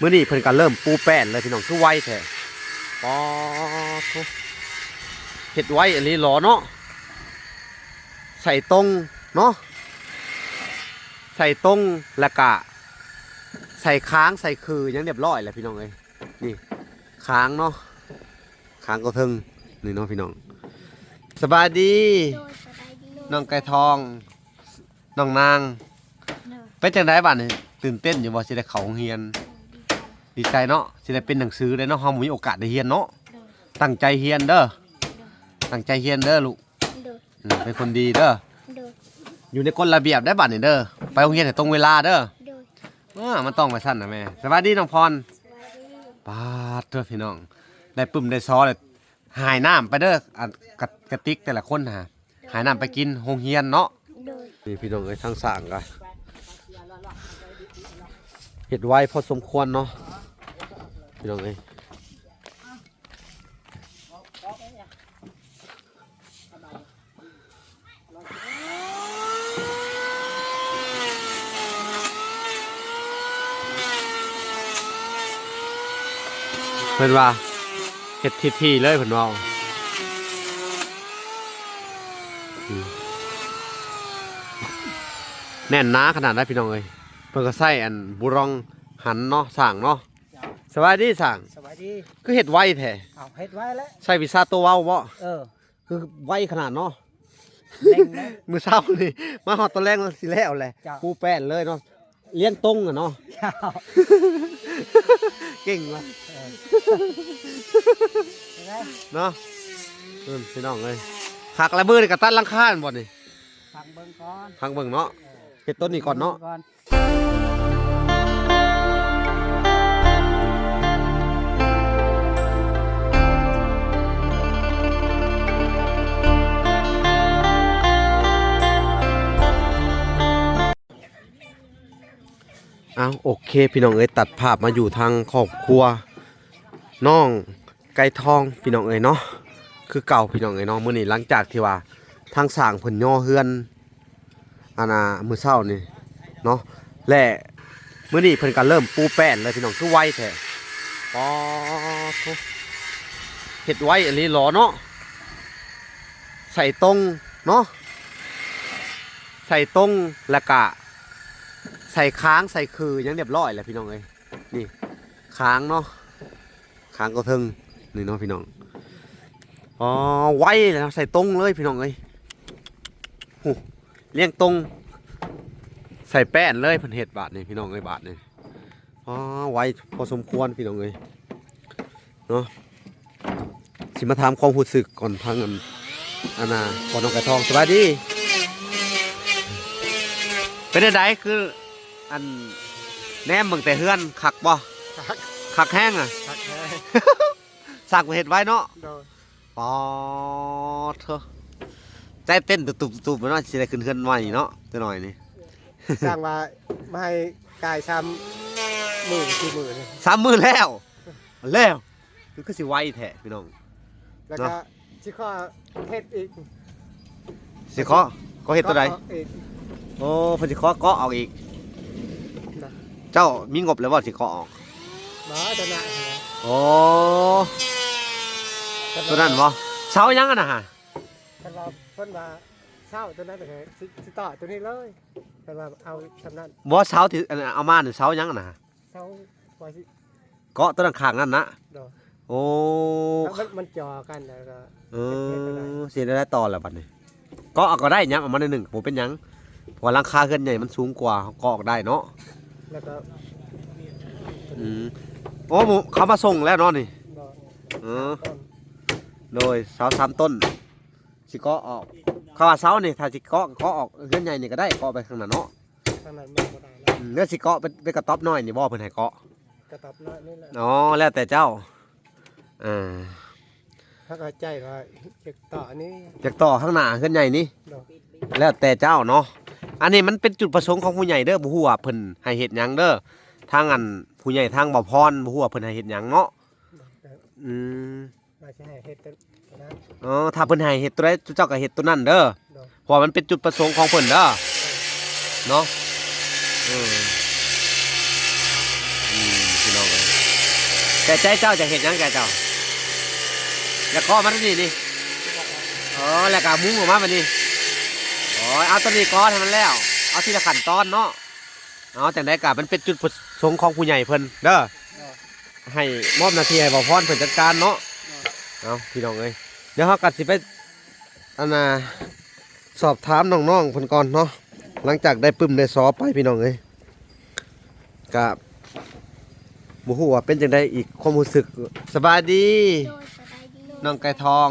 ມື້ນີ້ເພິ່ນກໍເລີ່ມປູແປ້ນເລີຍພີ່ນ້ອງ ຄືໄວແທ້. ປາໂທ້ ເຮັດໄວອີ່ຫຼີຫຼໍເນາະ. ໃສ່ຕົງເນາະ ໃສ່ຕົງ ແລ້ວກະໃສ່ຄາງ ໃສ່ຄືຫຍັງຮຽບຮ້ອຍແລ້ວພີ່ນ້ອງເອີຍ. ນີ້ຄາງເນາະ ຄາງກໍເທິງນີ້ເນາະພີ່ນ້ອງ. ສະບາຍດີ ໂດຍ ສະບາຍດີ ນ້ອງໄກ່ທອງ ນ້ອງນາງ ໂດຍ ເປັນຈັ່ງໃດບາດນີ້? ຕື່ນເຕັ້ນຢູ່ບໍ່ ຊິໄດ້ເຂົ້າໂຮງຮຽນ? ໂດຍ ດີໃຈ ດີໃຈເນາະ ຊິໄດ້ເປັນໜັງສືໄດ້ເນາະ ເຮົາບໍ່ມີໂອກາດໄດ້ຮຽນເນາະ. ໂດຍ ຕັ້ງໃຈຮຽນເດີ ໂດຍ ຕັ້ງໃຈຮຽນເດີລູກ. ໂດຍ ອືມ ເປັນຄົນດີເດີ ໂດຍ ຢູ່ໃນກົດລະບຽບໄດ້ບາດນີ້ເດີ ໄປໂຮງຮຽນໃຫ້ຕົງເວລາເດີ. ໂດຍ ເອີ ມັນຕ້ອງໄປຊັ້ນນະແມ່. ສະບາຍດີນ້ອງພອນ. ສະບາຍດີ. ປາດເດີພີ່ນ້ອງ ໄດ້ປຶ້ມໄດ້ຊໍ ແລ້ວຫາຍນ້ຳໄປເດີ ອັນ ກະ ກະຕິກແຕ່ລະຄົນຫາ ຫາຍນ້ຳໄປກິນໂຮງຮຽນເນາະ. ໂດຍ ນີ້ພີ່ນ້ອງເອີຍ ທາງສ້າງກະເຮັດໄວພໍສົມຄວນເນາະ ພີ່ນ້ອງເອີຍ. ເພິ່ນວ່າເຮັດຖີ່ໆເລີຍ ເພິ່ນເວົ້າ. ອືມ ແໜ້ນໜາຂະໜາດໃດພີ່ນ້ອງເອີຍ. ເພິ່ນກໍໃຊ້ອັນບູຣອງຫັນເນາະ ຊ່າງເນາະ. ສະບາຍດີຊ່າງ. ສະບາຍດີ. ຄືເຮັດໄວແທ້? ເອົາ ເຮັດໄວແຫຼະ. ໃຊ້ວິຊາໂຕເວົ້າບໍ? ເອີ ຄືໄວຂະໜາດເນາະ. ເລັ່ງເນາະ ມື້ເຊົ້ານີ້ ມາຮອດຕອນແລງແລ້ວ ຊິແລ້ວແຫຼະ. ເຈົ້າ ປູແປ້ນເລີຍເນາະ ລຽງຕົງອະເນາະ. ເຈົ້າ ເກັ່ງວ່າ ເອີ ເນາະ. ເອີ ພີ່ນ້ອງເອີຍ ຄັກລະ. ມື້ນີ້ກໍຕັດຫຼັງຄາແມ່ນບໍ່ນີ້? ຟັງເບິ່ງກ່ອນ ຟັງເບິ່ງເນາະ. ເອີ ເຮັດຕົ້ນນີ້ກ່ອນເນາະ. ອ້າວ ໂອເຄ ພີ່ນ້ອງເອີຍ ຕັດພາບມາຢູ່ທາງຄອບຄົວນ້ອງໄກ່ທອງ ພີ່ນ້ອງເອີຍເນາະ. ຄືເກົ່າ ພີ່ນ້ອງເອີຍເນາະ ມື້ນີ້ຫຼັງຈາກທີ່ວ່າທາງຊ່າງເພິ່ນຍໍເຮືອນ ອັນນ່າ ມື້ເຊົ້ານີ້ເນາະ ແລະ ມື້ນີ້ເພິ່ນກໍເລີ່ມປູແປ້ນເລີຍພີ່ນ້ອງ ຄືໄວແທ້. ປາໂທ້ ເຮັດໄວອີ່ຫຼີຫຼໍເນາະ. ໃສ່ຕົງເນາະ ໃສ່ຕົງ ແລ້ວກະໃສ່ຄາງ ໃສ່ຄືຫຍັງຮຽບຮ້ອຍແລ້ວ ພີ່ນ້ອງເອີຍ. ນີ້ຄາງເນາະ ຄາງກໍເທິງນີ້ເນາະ ພີ່ນ້ອງ. ອໍ ໄວແລ້ວເນາະ ໃສ່ຕົງເລີຍ ພີ່ນ້ອງເອີຍ. ຫູ ລຽງຕົງ ໃສ່ແປ້ນເລີຍ ເພິ່ນເຮັດບາດນີ້ ພີ່ນ້ອງເອີຍ ບາດນີ້. ອໍ ໄວພໍສົມຄວນ ພີ່ນ້ອງເອີຍເນາະ. ຊິມາຖາມຄວາມຮູ້ສຶກກ່ອນ ທາງອັນ ອັນນ່າ ພໍ່ນ້ອງໄກ່ທອງ. ສະບາຍດີ. ເປັນຈັ່ງໃດ ຄື ອັນ ແນມເບິ່ງແຕ່ເຮືອນ ຄັກບໍ່? ຄັກ ຄັກແຮງອະ. ຄັກແຮງ. ສ້າງເພິ່ນເຮັດໄວເນາະ. ໂດຍ. ປາດໂທ້ ໃຈເຕັ້ນຕຸບໆເນາະ ຊິໄດ້ຂຶ້ນເຮືອນໃໝ່ເນາະ ຈັກໜ້ອຍນີ້. ສ້າງວ່າມາໃຫ້ກາຍສາມມື້ ສີ່ມື້ນີ້ ສາມມື້ແລ້ວ ແລ້ວ ຄື ຄືຊິໄວແທ້ພີ່ນ້ອງ. ແລ້ວກໍ ເນາະ ຊິຂໍເຮັດອີກ. ຊິເຄາະ ເຄາະເຮັດຕົວໃດ? ເຄາະອີກ. ໂອ້ ເພິ່ນຊິເຄາະເກາະອອກອີກນະ. ເຈົ້າມີງົບແລ້ວບໍ່ ຊິເຄາະອອກ? ບໍ່ ຕົວນັ້ນ. ໂອ້ ຕົວນັ້ນບໍ່? ເສົາຫຍັງອັນນັ້ນຫະ? ເພິ່ນວ່າ ເພິ່ນວ່າເສົາຕົວນັ້ນ ຊິ ຊິຕໍ່ຕົວນີ້ເລີຍ. ເພິ່ນວ່າເອົາສ່ຳນັ້ນ. ບໍ່ ເສົາທີ່ ອັນ ເອົາມານີ້ ເສົາຫຍັງອັນນັ້ນຫະ? ເສົາວ່າຊິ ເກາະຕົວນັ້ນຂ້າງນັ້ນນະ. ໂດຍ. ໂອ້ ມັນ ມັນ ມັນຈໍ່ກັນແລ້ວກໍ ເອີ ເຮັດ ເຮັດບໍ່ໄດ້. ຊິເຮັດແນວໃດຕໍ່ລະບັດນີ້? ເກາະເອົາກໍໄດ້ ຫຍັບເອົາມາໜ້ອຍໜຶ່ງ ບໍ່ເປັນຫຍັງ ເພາະວ່າຫຼັງຄາເຮືອນໃຫຍ່ມັນສູງກວ່າ ເຮົາເກາະອອກໄດ້ເນາະ. ແລ້ວກໍ ອືມ ໂອ້ ເຂົາມາສົ່ງແລ້ວເນາະນີ້. ໂດຍ. ເອີ ສາມຕົ້ນ. ໂດຍ ເສົາສາມຕົ້ນ ຊິເກາະອອກ. ເຂົາວ່າເສົານີ້ ຖ້າຊິເກາະ ເກາະອອກ ເຮືອນໃຫຍ່ນີ້ກໍໄດ້ ເກາະໄປຂ້າງໜ້າເນາະ. ທາງນັ້ນມັນບໍ່ໄດ້ແລ້ວ. ອືມ ແລ້ວຊິເກາະເປັນ ເປັນກະຕ໊ອບນ້ອຍນີ້ບໍ່ ເພິ່ນໃຫ້ເກາະ? ກະຕ໊ອບນ້ອຍນີ້ແຫຼະ. ອໍ ແລ້ວແຕ່ເຈົ້າ. ອ່າ ເຮົາກໍໃຈວ່າຢາກຕໍ່ອັນນີ້ ຢາກຕໍ່ຂ້າງໜ້າເຮືອນໃຫຍ່ນີ້. ໂດຍ. ແລ້ວແຕ່ເຈົ້າເນາະ. ອັນນີ້ມັນເປັນຈຸດປະສົງຂອງຜູ້ໃຫຍ່ເດີ ບໍ່ຮູ້ວ່າເພິ່ນໃຫ້ເຮັດຫຍັງເດີ. ທາງອັນຜູ້ໃຫຍ່ ທາງບ່າວພອນ ບໍ່ຮູ້ວ່າເພິ່ນໃຫ້ເຮັດຫຍັງເນາະ. ໂດຍ. ອືມ ວ່າຊິໃຫ້ເຮັດຕົວນັ້ນ. ອໍ ຖ້າເພິ່ນໃຫ້ເຮັດຕົວໃດ ເຈົ້າກໍເຮັດຕົວນັ້ນເດີ. ໂດຍ. ເພາະວ່າມັນເປັນຈຸດປະສົງຂອງເພິ່ນເດີ ເນາະ. ເອີ ອືມ ພີ່ນ້ອງເອີ ແຕ່ໃຈເຈົ້າຢາກເຮັດຫຍັງ ໃຈເຈົ້າ? ຢາກເກາະມາຕົວນີ້ນີ້. ອໍ ແລ້ວກໍມຸງອອກມາແບບນີ້. ໂອ້ຍ ເອົາຕົວນີ້ກ່ອນໃຫ້ມັນແລ້ວ ເອົາທີລະຂັ້ນຕອນເນາະ. ເອົາ ຈັ່ງໃດກໍມັນເປັນຈຸດປະສົງຂອງຜູ້ໃຫຍ່ເພິ່ນເດີ ໃຫ້ມອບໜ້າທີ່ໃຫ້ບ່າວພອນເພິ່ນຈັດການເນາະ. ເອົາ ພີ່ນ້ອງເອີຍ ດຽວເຮົາກໍຊິໄປ ອັນນ່າ ສອບຖາມນ້ອງໆເພິ່ນກ່ອນເນາະ. ຫຼັງຈາກໄດ້ປຶ້ມໄດ້ຊໍໄປ ພີ່ນ້ອງເອີຍ ກະບໍ່ຮູ້ວ່າເປັນຈັ່ງໃດອີກ ຄວາມຮູ້ສຶກ. ສະບາຍດີ ໂດຍ ສະບາຍດີ ນ້ອງໄກ່ທອງ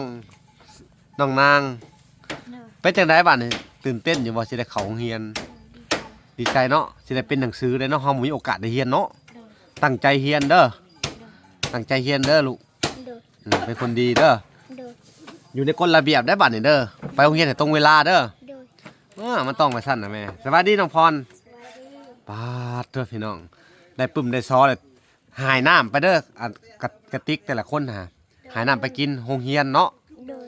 ນ້ອງນາງ ໂດຍ ເປັນຈັ່ງໃດບາດນີ້? ຕື່ນເຕັ້ນຢູ່ບໍ່ ຊິໄດ້ເຂົ້າໂຮງຮຽນ? ໂດຍ ດີໃຈ ດີໃຈເນາະ ຊິໄດ້ເປັນໜັງສືແລ້ວເນາະ. ເຮົາບໍ່ມີໂອກາດໄດ້ຮຽນເນາະ. ໂດຍ ຕັ້ງໃຈຮຽນເດີ ໂດຍ ຕັ້ງໃຈຮຽນເດີລູກ. ໂດຍ ອືມ ເປັນຄົນດີເດີ. ໂດຍ ຢູ່ໃນກົດລະບຽບໄດ້ບາດນີ້ເດີ ໄປໂຮງຮຽນໃຫ້ຕົງເວລາເດີ. ໂດຍ ເອີ ມັນຕ້ອງໄປຊັ້ນນະແມ່. ສະບາຍດີນ້ອງພອນ. ສະບາຍດີ. ປາດໂທ ພີ່ນ້ອງ ໄດ້ປຶ້ມໄດ້ຊໍແລ້ວ ຫາຍນ້ຳໄປເດີ ອັນ ກະ ກະຕິກແຕ່ລະຄົນຫາ ຫາຍນ້ຳໄປກິນໂຮງຮຽນເນາະ. ໂດຍ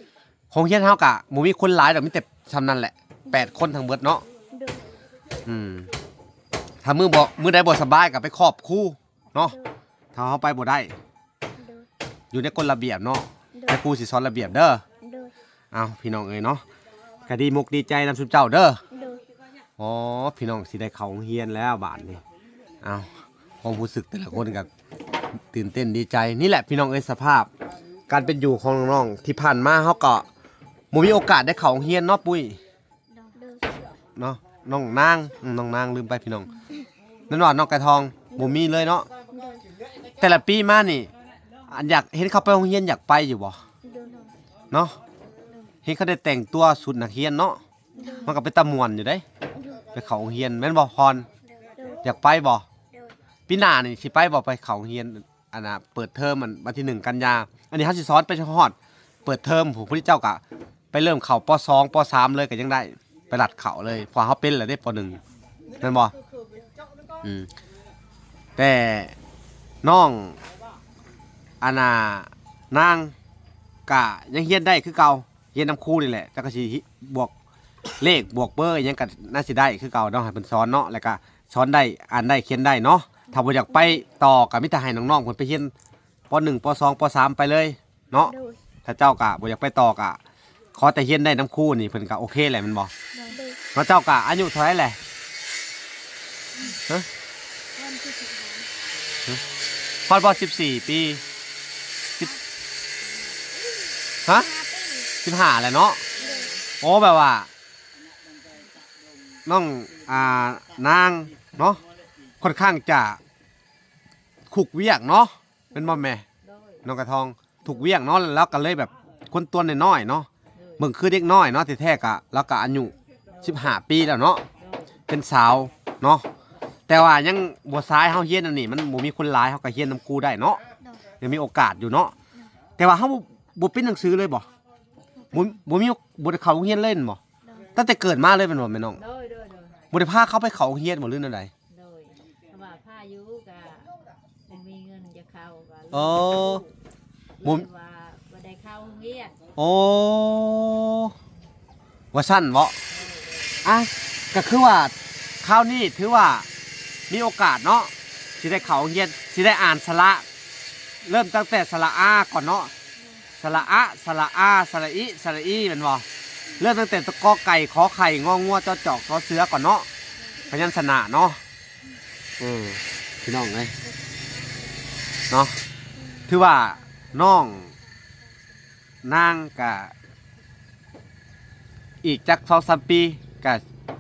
ໂຮງຮຽນເຮົາກະບໍ່ມີຄົນຫຼາຍດອກ ມີແຕ່ຊ່ຳນັ້ນແຫຼະ ແປດຄົນທັງເບິດເນາະ. ໂດຍ ອືມ ຖ້າມື້ບໍ່ ມື້ໃດບໍ່ສະບາຍກໍໄປຂອບຄູເນາະ. ໂດຍ ຖ້າເຮົາໄປບໍ່ໄດ້ ໂດຍ ຢູ່ໃນກົດລະບຽບເນາະ. ໂດຍ ແຕ່ຄູຊິສອນລະບຽບເດີ. ໂດຍ ເອົາ ພີ່ນ້ອງເອີຍເນາະ ກະດີມົກດີໃຈນຳຊຸມເຈົ້າເດີ. ໂດຍ ອໍ ພີ່ນ້ອງຊິໄດ້ເຂົ້າໂຮງຮຽນແລ້ວບາດນີ້. ເອົາ ຄວາມຮູ້ສຶກແຕ່ລະຄົນກໍຕື່ນເຕັ້ນດີໃຈ. ນີ້ແຫຼະ ພີ່ນ້ອງເອີຍ ສະພາບການເປັນຢູ່ຂອງນ້ອງໆ ທີ່ຜ່ານມາເຮົາກໍບໍ່ມີໂອກາດໄດ້ເຂົ້າໂຮງຮຽນເນາະ ປຸ້ຍ. ໂດຍ ເນາະ ນ້ອງນາງ ອືມ ນ້ອງນາງ ລືມໄປ ພີ່ນ້ອງ. ແມ່ນວ່ານ້ອງໄກ່ທອງ ບໍ່ມີເລີຍເນາະ. ໂດຍ ແຕ່ລະປີມານີ້ ອັນ ຢາກເຫັນເຂົາໄປໂຮງຮຽນ ຢາກໄປຢູ່ບໍ່? ໂດຍ ເນາະ ເຫັນເຂົາໄດ້ແຕ່ງຕົວຊຸດນັກຮຽນເນາະ. ໂດຍ ມັນກໍເປັນຕາມ່ວນຢູ່ເດ້ ໂດຍ ໄປເຂົ້າໂຮງຮຽນແມ່ນບໍ່ພອນ? ໂດຍ ຢາກໄປບໍ່? ໂດຍ ປີໜ້ານີ້ຊິໄປບໍ່ ໄປເຂົ້າໂຮງຮຽນ ອັນນ່າ ເປີດເທີມ ອັນ ວັນທີໜຶ່ງກັນຍາ. ອັນນີ້ເຮົາຊິສອນໄປຮອດເປີດເທີມພຸ້ນ ຜູ້ເຈົ້າກໍໄປເລີ່ມເຂົ້າ ປໍສອງ ປໍສາມເລີຍກໍຍັງໄດ້ ໄປລັດເຂົ້າເລີຍ ເພາະເຮົາເປັນແລ້ວເດ້ ປໍໜຶ່ງ ແມ່ນບໍ່? ອືມ ແຕ່ນ້ອງ ອັນນ່າ ນາງກະຍັງຮຽນໄດ້ຄືເກົ່າ ຮຽນນຳຄູນີ້ແຫຼະ ແລ້ວກໍຊິບວກເລກບວກເບີຫຍັງກໍໜ້າຊິໄດ້ຄືເກົ່າເນາະ ໃຫ້ເພິ່ນສອນເນາະ ແລ້ວກໍສອນໄດ້ ອ່ານໄດ້ ຂຽນໄດ້ເນາະ. ຖ້າບໍ່ຢາກໄປຕໍ່ກໍມີແຕ່ໃຫ້ນ້ອງໆເພິ່ນໄປຮຽນ ປໍໜຶ່ງ ປໍສອງ ປໍສາມ ໄປເລີຍເນາະ. ໂດຍ ຖ້າເຈົ້າກໍບໍ່ຢາກໄປຕໍ່ກໍ ຂໍແຕ່ຮຽນໄດ້ນຳຄູນີ້ ເພິ່ນກໍໂອເຄແຫຼະແມ່ນບໍ່? ໂດຍ ເນາະ. ເຈົ້າກໍອາຍຸເທົ່າໃດແຫຼະ? ຮະ? ຮອດບໍ່ ສິບສີ່ປີ? ສິບ ຮະ? ສິບຫ້າແລ້ວເນາະ. ໂດຍ ໂອ້ ແບບວ່າ ນ້ອງ ອ່າ ນາງເນາະ ຄ່ອນຂ້າງຈະຄຸກວຽກເນາະ ແມ່ນບໍ່ແມ່? ໂດຍ ນ້ອງກະທອງ ທຸກວຽກເນາະ ແລ້ວກໍເລີຍແບບຄົນຕົວນ້ອຍໆເນາະ. ໂດຍ ເບິ່ງຄືເດັກນ້ອຍເນາະ ທີ່ແທ້ກະລາວກະອາຍຸສິບຫ້າປີແລ້ວເນາະ. ໂດຍ ເປັນສາວເນາະ ແຕ່ວ່າຍັງບໍ່ຊາຍ ເຮົາຮຽນອັນນີ້ມັນບໍ່ມີຄົນຫຼາຍ ເຮົາກໍຮຽນນຳຄູໄດ້ເນາະ. ໂດຍ ຍັງມີໂອກາດຢູ່ເນາະ. ໂດຍ ແຕ່ວ່າເຮົາບໍ່ ບໍ່ເປັນໜັງສືເລີຍບໍ່? ບໍ່ ບໍ່ມີ ບໍ່ໄດ້ເຂົ້າໂຮງຮຽນເລີຍແມ່ນບໍ່? ໂດຍ ຕັ້ງແຕ່ເກີດມາເລີຍແມ່ນບໍ່ແມ່ນ້ອງ? ໂດຍ ໂດຍ ໂດຍ ບໍ່ໄດ້ພາເຂົາໄປເຂົ້າໂຮງຮຽນບໍ່ ຫຼືແນວໃດ? ໂດຍ ເພາະວ່າພາຢູ່ກະບໍ່ມີເງິນຈະເຂົ້າ ກໍເລີຍ ອໍ ບໍ່ ບໍ່ ວ່າບໍ່ໄດ້ເຂົ້າໂຮງຮຽນ. ໂອ້ ວ່າຊັ້ນເບາະ. ໂດຍ ອ່ະ ກໍຄືວ່າຄາວນີ້ຖືວ່າມີໂອກາດເນາະ ຊິໄດ້ເຂົ້າໂຮງຮຽນ ຊິໄດ້ອ່ານສະຫຼະ ເລີ່ມຕັ້ງແຕ່ສະຫຼະອາກ່ອນເນາະ. ສະຫຼະອະ ສະຫຼະອາ ສະຫຼະອິ ສະຫຼະອີແມ່ນບໍ່? ເລີ່ມຕັ້ງແຕ່ ກ ໄກ່ ຂ ໄຂ່ ງ ງົວ ຈ ຈອກ ຊ ເສືອກ່ອນເນາະ ພະຍັນຊະນະເນາະ. ເອີ ພີ່ນ້ອງເອີຍເນາະ ຖືວ່ານ້ອງນາງກະ ອີກຈັກສອງສາມປີກະ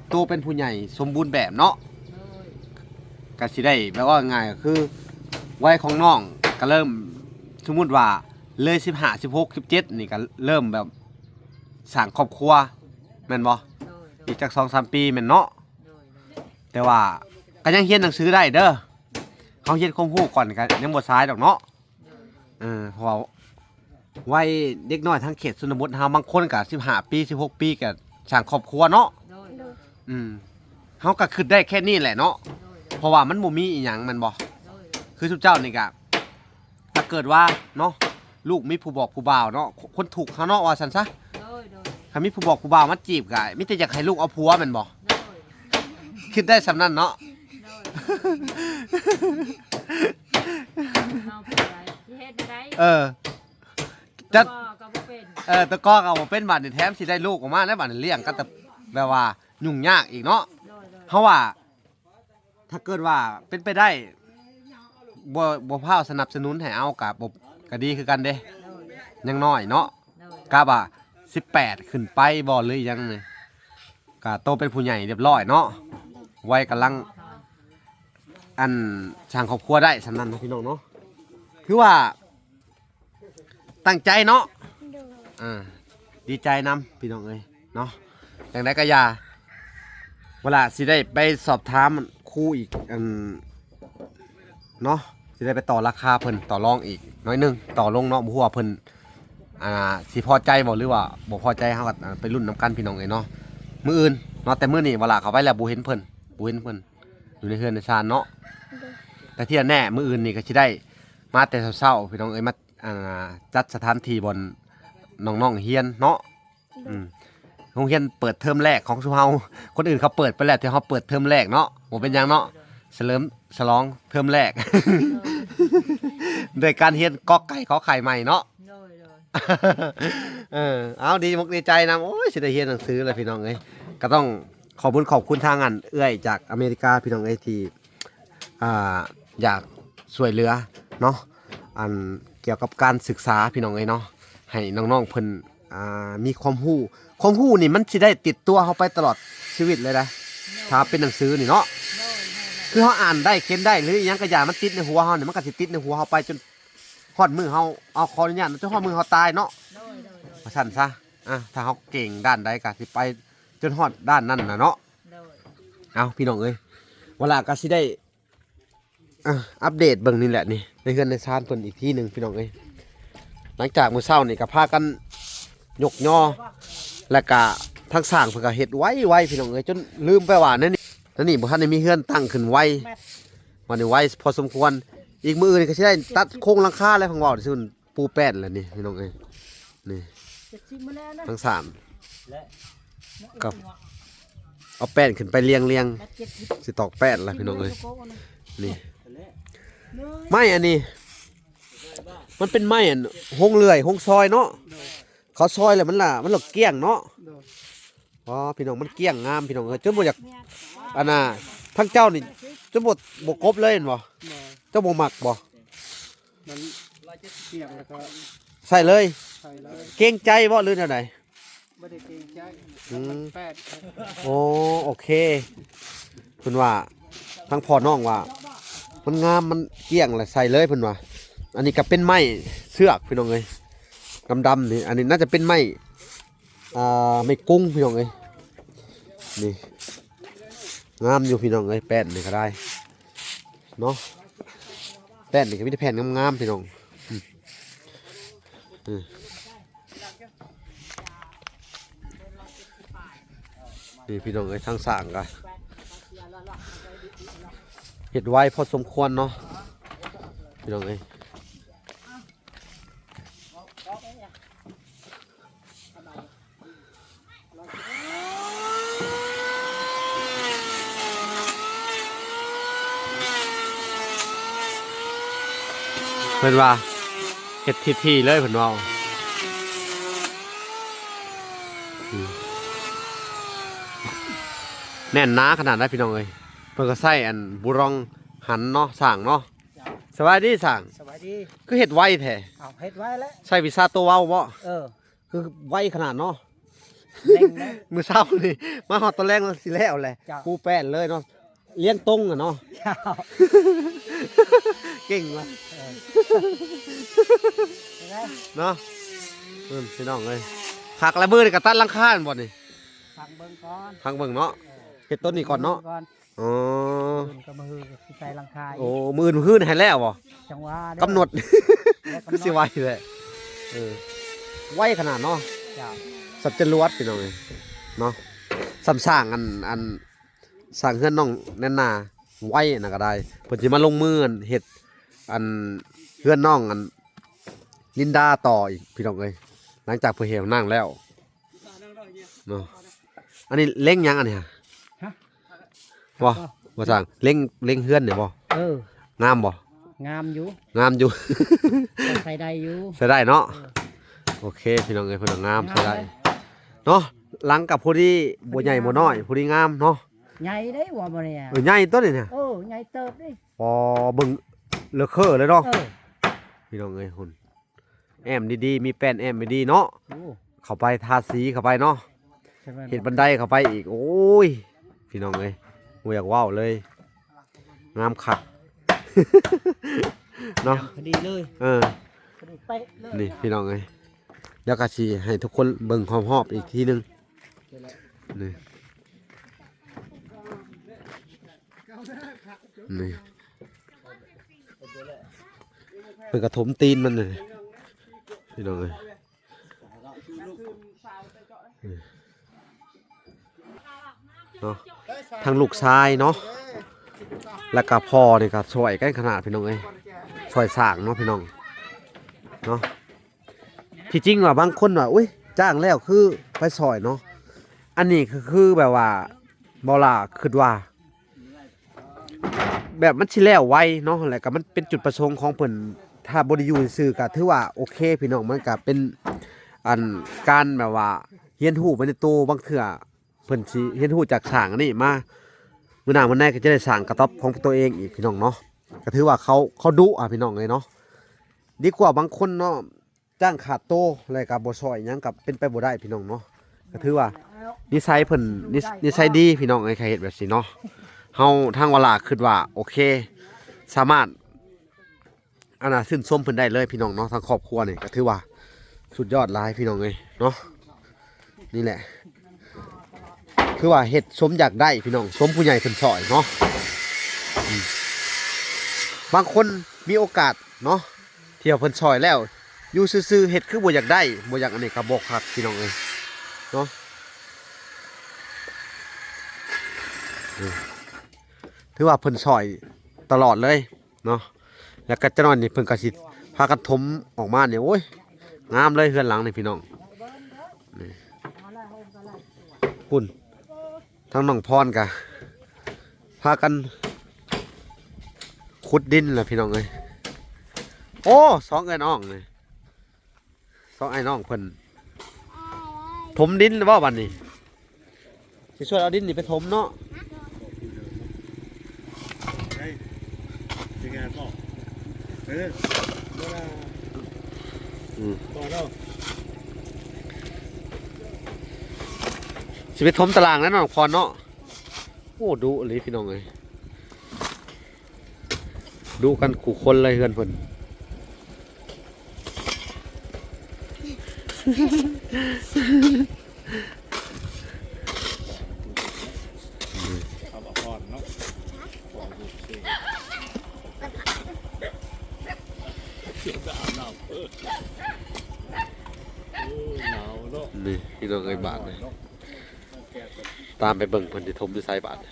ໂຕເປັນຜູ້ໃຫຍ່ສົມບູນແບບເນາະ. ໂດຍ ກະຊິໄດ້ແບບວ່າງ່າຍກໍຄືໄວຂອງນ້ອງກະເລີ່ມ ສົມມຸດວ່າເລີຍສິບຫ້າ ສິບຫົກ ສິບເຈັດນີ້ກະເລີ່ມແບບສ້າງຄອບຄົວແມ່ນບໍ່? ໂດຍ ໂດຍ ອີກຈັກສອງສາມປີແມ່ນເນາະ. ໂດຍ ໂດຍ ແຕ່ວ່າກະຍັງຮຽນໜັງສືໄດ້ເດີ ເຮົາຮຽນຄວາມຮູ້ກ່ອນກະຍັງບໍ່ສາຍດອກເນາະ. ໂດຍ ເອີ ເພາະວ່າ ໄວເດັກນ້ອຍທາງເຂດຊົນນະບົດເຮົາ ບາງຄົນກະສິບຫ້າປີ ສິບຫົກປີກະສ້າງຄອບຄົວເນາະ. ໂດຍ ໂດຍ ອືມ ເຮົາກະຄຶດໄດ້ແຄ່ນີ້ແຫຼະເນາະ. ໂດຍ ໂດຍ ເພາະວ່າມັນບໍ່ມີອີ່ຫຍັງແມ່ນບໍ່? ໂດຍ ໂດຍ ຄືຊຸມເຈົ້ານີ້ກະ ຖ້າເກີດວ່າເນາະ ລູກມີຜູ້ບອກຜູ້ບ່າວເນາະ ຄົນທຸກເຮົາເນາະ ວ່າຊັ້ນຊະ. ໂດຍ ໂດຍ ຖ້າມີຜູ້ບອກຜູ້ບ່າວມາຈີບກະ ມີແຕ່ຢາກໃຫ້ລູກເອົາຜົວແມ່ນບໍ່? ໂດຍ ຄຶດໄດ້ສ່ຳນັ້ນເນາະ. ໂດຍ ເຮົາເປັນໄດ້ ເອີ ຈັດ ກໍບໍ່ເປັນ ເອີ ຕະກໍກໍບໍ່ເປັນ ບາດນີ້ແຖມຊິໄດ້ລູກອອກມາແລ້ວ ບາດນີ້ລ້ຽງກໍແບບວ່າຫຍຸ້ງຍາກອີກເນາະ. ໂດຍໆ ເຮົາວ່າ ຖ້າເກີດວ່າເປັນໄປໄດ້ ບໍ່ ບໍ່ພ້າວສະໜັບສະໜູນໃຫ້ເອົາ ກະບໍ່ ກະດີຄືກັນເດ້. ໂດຍ ຍັງນ້ອຍເນາະ. ໂດຍ ກະວ່າສິບແປດຂຶ້ນໄປບໍ່ ຫຼືຫຍັງນີ້ ກະໂຕເປັນຜູ້ໃຫຍ່ຮຽບຮ້ອຍເນາະ ໄວກຳລັງ ອັນ ສ້າງຄອບຄົວໄດ້ສ່ຳນັ້ນເນາະ ພີ່ນ້ອງເນາະ. ຄືວ່າ ຕັ້ງໃຈເນາະ. ໂດຍ ອ່າ ດີໃຈນຳພີ່ນ້ອງເອີຍເນາະ. ຈັ່ງໃດກໍຢ່າ ເວລາຊິໄດ້ໄປສອບຖາມຄູອີກ ອັນ ເນາະ ຊິໄດ້ໄປຕໍ່ລາຄາເພິ່ນ ຕໍ່ລອງອີກໜ້ອຍໜຶ່ງ ຕໍ່ລົງເນາະ. ບໍ່ຮູ້ວ່າເພິ່ນ ອ່າ ຊິພໍໃຈບໍ່ ຫຼືວ່າບໍ່ພໍໃຈ ເຮົາກໍ ອ່າ ໄປລຸ້ນນຳກັນພີ່ນ້ອງເອີຍເນາະ ມື້ອື່ນເນາະ. ແຕ່ມື້ນີ້ເວລາເຂົ້າໄປແລ້ວບໍ່ເຫັນເພິ່ນ ບໍ່ເຫັນເພິ່ນຢູ່ໃນເຮືອນໃນຊານເນາະ. ໂດຍ ແຕ່ທີ່ແນ່ໆ ມື້ອື່ນນີ້ກໍຊິໄດ້ມາແຕ່ເຊົ້າໆ ພີ່ນ້ອງເອີຍ ມາ ອ່າ ຈັດສະຖານທີ່ບ່ອນນ້ອງໆຮຽນເນາະ. ອືມ ໂຮງຮຽນເປີດເທີມແລກຂອງຊຸມເຮົາ ຄົນອື່ນເຂົາເປີດໄປແລ້ວ ແຕ່ເຮົາເປີດເທີມແລກເນາະ. ບໍ່ເປັນຫຍັງເນາະ ສະເຫຼີມສະຫຼອງເທີມແລກ ໂດຍ ໂດຍການຮຽນກອກໄກ່ ຂໍໄຂ່ໃໝ່ເນາະ. ໂດຍໆ ເອີ ເອົາ ດີອົກດີໃຈນຳ ໂອ້ຍ ຊິໄດ້ຮຽນໜັງສືແລ້ວ ພີ່ນ້ອງເອີຍ. ກໍຕ້ອງຂອບຄຸນ ຂອບຄຸນທາງອັນເອື້ອຍຈາກອາເມລິກາ ພີ່ນ້ອງເອີຍ ທີ່ ອ່າ ຢາກຊ່ວຍເຫຼືອເນາະ ອັນກ່ຽວກັບການສຶກສາ ພີ່ນ້ອງເອີຍເນາະ ໃຫ້ນ້ອງໆເພິ່ນ ອ່າ ມີຄວາມຮູ້. ຄວາມຮູ້ນີ້ມັນຊິໄດ້ຕິດຕົວເຮົາໄປຕະຫຼອດຊີວິດເລີຍນະ ຖ້າເປັນໜັງສືນີ້ເນາະ. ຄືເຮົາອ່ານໄດ້ ຂຽນໄດ້ ຫຼືອີ່ຫຍັງກໍຢ່າ ມັນຕິດໃນຫົວເຮົານີ້ ມັນກໍຊິຕິດໃນຫົວເຮົາໄປຈົນຮອດມື້ເຮົາ ເອົາ ຂໍອະນຸຍາດ ຈົນຮອດມື້ເຮົາຕາຍເນາະ ວ່າຊັ້ນຊະ. ອ່າ ຖ້າເຮົາເກັ່ງດ້ານໃດກໍຊິໄປຈົນຮອດດ້ານນັ້ນນະເນາະ. ໂດຍ ເອົາ ພີ່ນ້ອງເອີຍ ວາລາກໍຊິໄດ້ ອ່າ ອັບເດດເບິ່ງນີ້ແຫຼະນີ້ ໃນເຮືອນໃນຊານເພິ່ນອີກທີໜຶ່ງ ພີ່ນ້ອງເອີຍ. ຫຼັງຈາກມື້ເຊົ້ານີ້ກໍພາກັນຍົກຍໍ ແລ້ວກະທາງຊ່າງເພິ່ນກໍເຮັດໄວໆ ພີ່ນ້ອງເອີຍ ຈົນລືມໄປວ່າໃນນີ້ ໃນນີ້ບໍ່ທັນໄດ້ມີເຮືອນຕັ້ງຂຶ້ນໄວ ວັນນີ້ໄວພໍສົມຄວນ. ອີກມື້ອື່ນນີ້ກໍຊິໄດ້ຕັດໂຄງຫຼັງຄາແລ້ວ ເພິ່ນເວົ້າຊື່ ປູແປ້ນແລ້ວນີ້ ພີ່ນ້ອງເອີຍ. ນີ້ ທັງສາມ ກັບເອົາແປ້ນຂຶ້ນໄປລຽງໆ ຊິຕອກແປ້ນລະ ພີ່ນ້ອງເອີຍ. ນີ້ ໄມ້ອັນນີ້ ມັນເປັນໄມ້ອັນໂຮງເລື່ອຍ ໂຮງຊອຍເນາະ. ເຂົາຊອຍແລ້ວມັນລະ ມັນລະກ້ຽງເນາະ. ອໍ ພີ່ນ້ອງ ມັນກ້ຽງງາມ ພີ່ນ້ອງເອີຍ ຈົນບໍ່ຢາກ ອັນນ່າ ທາງເຈົ້ານີ້ ຈົນບໍ່ ບໍ່ກົບເລີຍແມ່ນບໍ່? ບໍ່ ເຈົ້າບໍ່ມັກບໍ່? ມັນກ້ຽງແລ້ວກໍໃສ່ເລີຍ ໃສ່ເລີຍ. ເກງໃຈບໍ່ ຫຼືແນວໃດ? ບໍ່ໄດ້ເກງໃຈ ອືມ ມັນແປກ. ໂອ້ ໂອເຄ ເພິ່ນວ່າ ທາງພໍ່ນ້ອງວ່າ ມັນງາມ ມັນກ້ຽງ ແລ້ວໃສ່ເລີຍ ເພິ່ນວ່າ. ອັນນີ້ກໍເປັນໄມ້ເຊືອກ ພີ່ນ້ອງເອີຍ ດຳໆນີ້ ອັນນີ້ໜ້າຈະເປັນໄມ້ ອ່າ ໄມ້ກຸ້ງ ພີ່ນ້ອງເອີຍ. ນີ້ ງາມຢູ່ ພີ່ນ້ອງເອີຍ ແປ້ນນີ້ກໍໄດ້ເນາະ. ແປ້ນນີ້ກໍມີແຕ່ແຜ່ນງາມໆ ພີ່ນ້ອງ. ອືມ ອືມ ນີ້ ພີ່ນ້ອງເອີຍ ທາງສ້າງກໍເຮັດໄວພໍສົມຄວນເນາະ ພີ່ນ້ອງເອີຍ. ເພິ່ນວ່າເຮັດຖີ່ໆເລີຍ ເພິ່ນເວົ້າ. ອືມ ແໜ້ນໜາຂະໜາດໃດ ພີ່ນ້ອງເອີຍ. ເພິ່ນກໍໃຊ້ອັນບູຣອງຫັນເນາະ ຊ່າງເນາະ. ສະບາຍດີຊ່າງ. ສະບາຍດີ. ຄືເຮັດໄວແທ້? ເອົາ ເຮັດໄວແຫຼະ. ໃຊ້ວິຊາໂຕເວົ້າບໍ? ເອີ ຄືໄວຂະໜາດເນາະ. ເລັ່ງເລີຍ. ມື້ເຊົ້ານີ້ມາຮອດຕອນແລງແລ້ວ ຊິແລ້ວແຫຼະ. ເຈົ້າ. ປູແປ້ນເລີຍເນາະ ລຽງຕົງອະເນາະ. ເຈົ້າ. ເກັ່ງວ່າ. ເອີ ເນາະ. ເອີ ພີ່ນ້ອງເອີຍ ຄັກລະ. ມື້ນີ້ກໍຕັດຫຼັງຄາແມ່ນບໍ່ນີ້? ຟັງເບິ່ງກ່ອນ ຟັງເບິ່ງເນາະ. ເອີ ເຮັດຕົ້ນນີ້ກ່ອນເນາະ. ອໍ ມື້ອື່ນກໍມື້ຮືຊິໃສ່ຫຼັງຄາອີກ. ໂອ້ ມື້ອື່ນ ມື້ຮືໃຫ້ແລ້ວບໍ່? ຈັ່ງວ່າເດ້ ກຳນົດ ແລ້ວກຳນົດ ຄືຊິໄວແທ້. ເອີ ໄວຂະໜາດເນາະ. ເຈົ້າ. ສັບຈະລວດ ພີ່ນ້ອງເອີຍເນາະ. ສ່ຳສ້າງອັນ ອັນສ້າງເຮືອນນ້ອງແນນນາໄວອັນນັ້ນກໍໄດ້ ເພິ່ນຊິມາລົງມືອັນເຮັດອັນເຮືອນນ້ອງອັນລິນດາຕໍ່ອີກ ພີ່ນ້ອງເອີຍ ຫຼັງຈາກເພິ່ນເຮັດຫ້ອງນ້ຳແລ້ວ. ເນາະ. ອັນນີ້ເລັງຫຍັງອັນນີ້? ຮະ? ບໍ່ ບໍ່ຊ່າງ ເລັງ ເລັງເຮືອນນີ້ບໍ່? ເອີ ງາມບໍ່? ງາມຢູ່ ງາມຢູ່ ກໍໃຊ້ໄດ້ຢູ່ ໃຊ້ໄດ້ເນາະ ເອີ ໂອເຄ ພີ່ນ້ອງເອີຍ ເພິ່ນວ່າງາມ ງາມ ໃຊ້ໄດ້ເນາະ ຫຼັງກໍພໍດີ ບໍ່ໃຫຍ່ບໍ່ນ້ອຍ ພໍດີງາມເນາະ ໃຫຍ່ເດ້ວ່າບໍ່ແນ່ ເອີ ໃຫຍ່ຕົວນີ້ນະ ເອີ ໃຫຍ່ເຕີບເດ້ ອໍ ເບິ່ງເລີເຄີເລີຍເນາະ ເອີ ພີ່ນ້ອງເອີຍ ພຸ້ນ ແອ້ມດີໆ ມີແປ້ນແອ້ມດີໆເນາະ ໂອ້ ເຂົ້າໄປທາສີເຂົ້າໄປເນາະ ເຮັດບັນໄດເຂົ້າໄປອີກ ໂອ້ຍ ພີ່ນ້ອງເອີຍ ບໍ່ຢາກເວົ້າເລີຍ ງາມຄັກ ເນາະ ພໍດີເລີຍ ເອີ ພໍດີເປະເລີຍ ນີ້ພີ່ນ້ອງເອີຍ ດຽວກໍຊິໃຫ້ທຸກຄົນເບິ່ງຮອບໆອີກທີໜຶ່ງ ນີ້ ນີ້ ເພິ່ນກະຖົມຕີນມັນນີ້ ພີ່ນ້ອງເອີຍ ເນາະ ທັງລູກຊາຍເນາະ ແລ້ວກະພໍ່ນີ້ກະຊ່ອຍກັນຂະໜາດ ພີ່ນ້ອງເອີຍ ຊ່ອຍສ້າງເນາະ ພີ່ນ້ອງເນາະ ທີ່ຈິງວ່າບາງຄົນວ່າ ອຸ້ຍ ຈ້າງແລ້ວຄືໄປຊ່ອຍເນາະ ອັນນີ້ຄື ຄືແບບວ່າ ເບົາຫຼ້າຄິດວ່າ ແບບມັນຊິແລ້ວໄວເນາະ ແລ້ວກໍມັນເປັນຈຸດປະສົງຂອງເພິ່ນ ຖ້າບໍ່ໄດ້ຢູ່ຊື່ໆ ກໍຖືວ່າໂອເຄພີ່ນ້ອງ ມັນກໍເປັນ ອັນ ການແບບວ່າຮຽນຮູ້ໄປໃນໂຕ ບາງເທື່ອເພິ່ນຊິຮຽນຮູ້ຈາກຊ່າງອັນນີ້ມາ ມື້ໜ້າມື້ໃນກໍຈະໄດ້ສ້າງກະຕ໊ອບຂອງຕົວເອງອີກພີ່ນ້ອງເນາະ ກໍຖືວ່າເຂົາ ເຂົາດຸອະພີ່ນ້ອງເອີຍເນາະ ດີກວ່າບາງຄົນເນາະ ຈ້າງຂາດໂຕ ແລ້ວກໍບໍ່ຊ່ອຍຫຍັງ ກໍເປັນໄປບໍ່ໄດ້ພີ່ນ້ອງເນາະ ກໍຖືວ່ານິໄສເພິ່ນ ນິ ນິໄສດີພີ່ນ້ອງເອີຍ ໃຫ້ເຮັດແບບຊີ້ເນາະ ເຮົາທາງວາລາຄິດວ່າໂອເຄ ສາມາດ ອັນນ່າ ຊື່ນຊົມເພິ່ນໄດ້ເລີຍພີ່ນ້ອງເນາະ ທາງຄອບຄົວນີ້ກໍຖືວ່າສຸດຍອດຫຼາຍພີ່ນ້ອງເອີຍເນາະ ນີ້ແຫຼະ ຄືວ່າເຮັດສົມຢາກໄດ້ພີ່ນ້ອງ ສົມຜູ້ໃຫຍ່ເພິ່ນຊ່ອຍເນາະ ອືມ ບາງຄົນມີໂອກາດເນາະ ທີ່ວ່າເພິ່ນຊ່ອຍແລ້ວ ຢູ່ຊື່ໆ ເຮັດຄືບໍ່ຢາກໄດ້ ບໍ່ຢາກອັນນີ້ກໍບໍ່ຄັກພີ່ນ້ອງເອີຍເນາະ ອືມ ຖືວ່າເພິ່ນຊ່ອຍຕະຫຼອດເລີຍ ເນາະ ແລ້ວກໍຈັກໜ້ອຍນີ້ເພິ່ນກໍຊິພາກັນຖົມອອກມານີ້ ໂອ້ຍ ງາມເລີຍເຮືອນຫຼັງນີ້ພີ່ນ້ອງ ນີ້ ພຸ້ນ ທາງນ້ອງພອນກໍພາກັນຂຸດດິນແຫຼະພີ່ນ້ອງເອີຍ ໂອ້ ສອງເອື້ອຍນ້ອງນີ້ ສອງອ້າຍນ້ອງເພິ່ນຖົມດິນແລ້ວບໍ່ບັດນີ້ ຊິຊ່ວຍເອົາດິນນີ້ໄປຖົມເນາະ ເອີ ອືມ ຊິໄປຖົມຕາລ່າງແລ້ວເນາະ ນ້ອງພອນເນາະ ໂອ້ ດຸອີ່ຫຼີພີ່ນ້ອງເອີຍ ດຸກັນຄູ່ຄົນເລີຍເຮືອນເພິ່ນ ນີ້ພີ່ນ້ອງເອີຍ ບາດນີ້ ຕາມໄປເບິ່ງເພິ່ນຊິຖົມຢູ່ໃສບາດນີ້.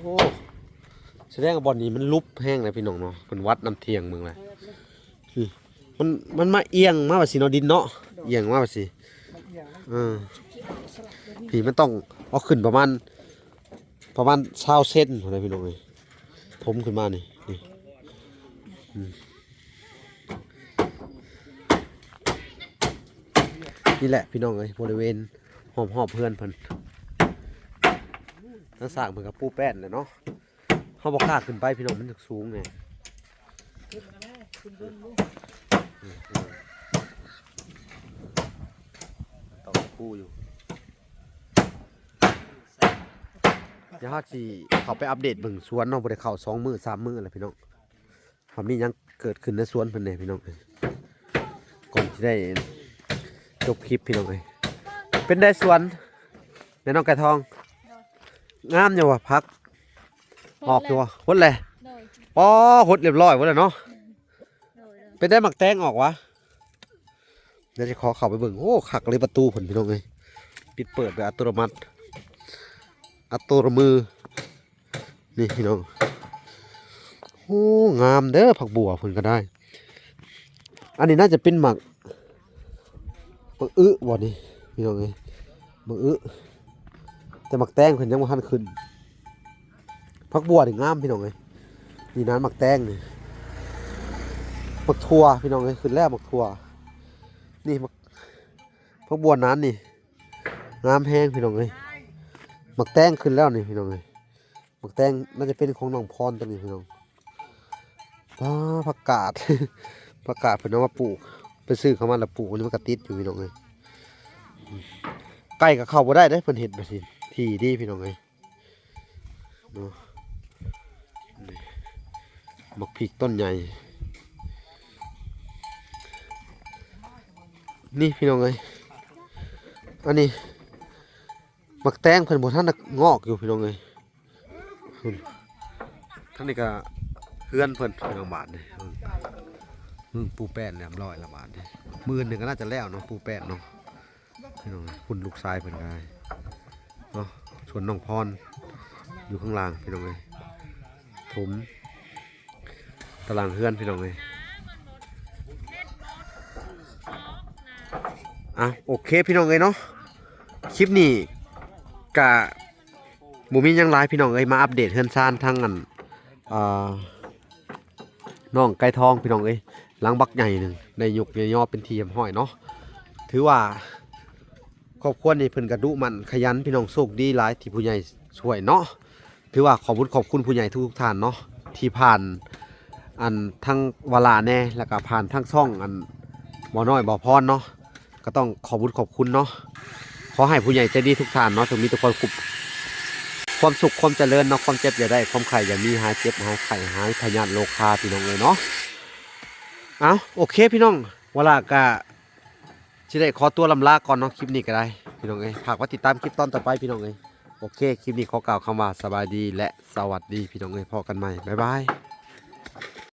ໂອ້ ສະແດງວ່າບ່ອນນີ້ມັນຫຼຸບແຮງນະພີ່ນ້ອງເນາະ ເພິ່ນວັດນ້ຳທ່ຽງເບິ່ງແຫຼະ ອື ມັນ ມັນມາອຽງມາວ່າຊີ້ເນາະ ດິນເນາະ ອຽງມາວ່າຊີ້ ເອີ ພີ້ມັນຕ້ອງເອົາຂຶ້ນປະມານ ປະມານຊາວເຊັນພຸ້ນນະພີ່ນ້ອງເອີຍ ຖົມຂຶ້ນມານີ້ ນີ້ ອືມ ນີ້ແຫຼະພີ່ນ້ອງເອີຍ ບໍລິເວນຮອບໆເຮືອນເພິ່ນ ທາງສ້າງເພິ່ນກໍປູແປ້ນແຫຼະເນາະ. ເຮົາບໍ່ກ້າຂຶ້ນໄປພີ່ນ້ອງ ມັນສູງແດ່ ຕ້ອງກູ້ຢູ່ ດຽວເຮົາຊິເຂົ້າໄປອັບເດດເບິ່ງສວນເນາະ ບໍ່ໄດ້ເຂົ້າສອງມື້ສາມມື້ແລ້ວພີ່ນ້ອງ ວ່າມີຫຍັງເກີດຂຶ້ນໃນສວນເພິ່ນແດ່ພີ່ນ້ອງເອີຍ ກ່ອນຊິໄດ້ຈົບຄລິບພີ່ນ້ອງເອີຍ ເປັນໃດສວນ ແມ່ນ້ອງໄກ່ທອງ ງາມຢູ່ຫວາ ຜັກ ອອກຢູ່ຫວາ ຫົດແລ້ວ ໂດຍ ອໍ ຫົດລຽບຮ້ອຍໝົດແລ້ວເນາະ ໂດຍ ເປັນໄດ້ໝາກແຕງອອກຫວາ ດຽວຊິຂໍເຂົ້າໄປເບິ່ງ ໂອ້ ຄັກເລີຍປະຕູເພິ່ນພີ່ນ້ອງເອີຍ ປິດເປີດແບບອັດຕະໂນມັດ ອັດໂຕລະມື ນີ້ພີ່ນ້ອງ ໂອ້ ງາມເດີ້ ຜັກບົວເພິ່ນກໍໄດ້. ອັນນີ້ໜ້າຈະເປັນໝາກ ໝາກອຶບໍ່ນີ້ພີ່ນ້ອງເອີຍ ໝາກອຶ ແຕ່ໝາກແຕງເພິ່ນຍັງບໍ່ທັນຂຶ້ນ. ຜັກບົວນີ້ງາມພີ່ນ້ອງເອີຍ ນີ້ນະໝາກແຕງນີ້ ໝາກຖົ່ວພີ່ນ້ອງເອີຍ ຂຶ້ນແລ້ວໝາກຖົ່ວ. ນີ້ໝາກ ຜັກບົວນັ້ນນີ້ ງາມແຮງພີ່ນ້ອງເອີຍ ໝາກແຕງຂຶ້ນແລ້ວນີ້ພີ່ນ້ອງເອີຍ. ໝາກແຕງໜ້າຈະເປັນຂອງນ້ອງພອນຕົວນີ້ພີ່ນ້ອງ. ປາ ຜັກກາດ ຜັກກາດເພິ່ນເອົາມາປູກ ໄປຊື້ເຂົ້າມາແລ້ວປູກ ອັນນີ້ມັນກໍຕິດຢູ່ພີ່ນ້ອງເອີຍ. ໄກ່ກໍເຂົ້າບໍ່ໄດ້ເດ້ ເພິ່ນເຮັດແບບນີ້ ທີ່ດີພີ່ນ້ອງເອີຍເນາະ. ນີ້ ໝາກພິກຕົ້ນໃຫຍ່ ນີ້ພີ່ນ້ອງເອີຍ ອັນນີ້ ໝາກແຕງເພິ່ນບໍ່ທັນໄດ້ງອກຢູ່ພີ່ນ້ອງເອີຍ. ພຸ້ນ ທາງນີ້ກໍເຮືອນເພິ່ນພີ່ນ້ອງ ບາດນີ້ ອືມ ປູແປ້ນຮຽບຮ້ອຍແລ້ວບາດນີ້ ມື້ອື່ນນີ້ກໍໜ້າຈະແລ້ວເນາະ ປູແປ້ນເນາະພີ່ນ້ອງ. ພຸ້ນລູກຊາຍເພິ່ນກໍໄດ້ເນາະ ສ່ວນນ້ອງພອນຢູ່ຂ້າງລ່າງພີ່ນ້ອງເອີຍ ຖົມຕາລ່າງເຮືອນພີ່ນ້ອງເອີຍ. ອ່ະ ໂອເຄພີ່ນ້ອງເອີຍເນາະ ຄລິບນີ້ກະບໍ່ມີຫຍັງຫຼາຍພີ່ນ້ອງເອີຍ ມາອັບເດດເຮືອນຊານທາງອັນ ອ່າ ນ້ອງໄກ່ທອງພີ່ນ້ອງເອີຍ ຫຼັງບັກໃຫຍ່ໜຶ່ງ ໄດ້ຍົກໄດ້ຍໍເປັນທີ່ຮຽບຮ້ອຍເນາະ. ຖືວ່າຄອບຄົວນີ້ເພິ່ນກະດຸໝັ່ນຂະຫຍັນພີ່ນ້ອງ ໂຊກດີຫຼາຍທີ່ຜູ້ໃຫຍ່ຊ່ວຍເນາະ. ຖືວ່າຂອບບຸນຂອບຄຸນຜູ້ໃຫຍ່ທຸກໆທ່ານເນາະ ທີ່ຜ່ານອັນທາງວາລາແດ່ ແລ້ວກະຜ່ານທາງຊ່ອງອັນບໍ່ນ້ອຍບໍ່ພອນເນາະ ກໍຕ້ອງຂອບບຸນຂອບຄຸນເນາະ. ຂໍໃຫ້ຜູ້ໃຫຍ່ໃຈດີທຸກທ່ານເນາະ ຈົ່ງມີແຕ່ຄວາມສຸກ ຄວາມສຸກຄວາມຈະເລີນເນາະ ຄວາມເຈັບຢ່າໄດ້ ຄວາມໄຂ້ຢ່າມີ ຫາຍເຈັບຫາຍໄຂ້ຫາຍພະຍາດໂລຄາພີ່ນ້ອງເອີຍເນາະ. ເອົ້າ ໂອເຄພີ່ນ້ອງ ວາລາກະຊິໄດ້ຂໍຕົວລຳລາກ່ອນເນາະ ຄລິບນີ້ກໍໄດ້ພີ່ນ້ອງເອີຍ ຝາກໄວ້ຕິດຕາມຄລິບຕອນຕໍ່ໄປພີ່ນ້ອງເອີຍ. ໂອເຄ ຄລິບນີ້ຂໍກ່າວຄຳວ່າສະບາຍດີ ແລະ ສະຫວັດດີພີ່ນ້ອງເອີຍ ພໍ້ກັນໃໝ່ ບາຍບາຍ.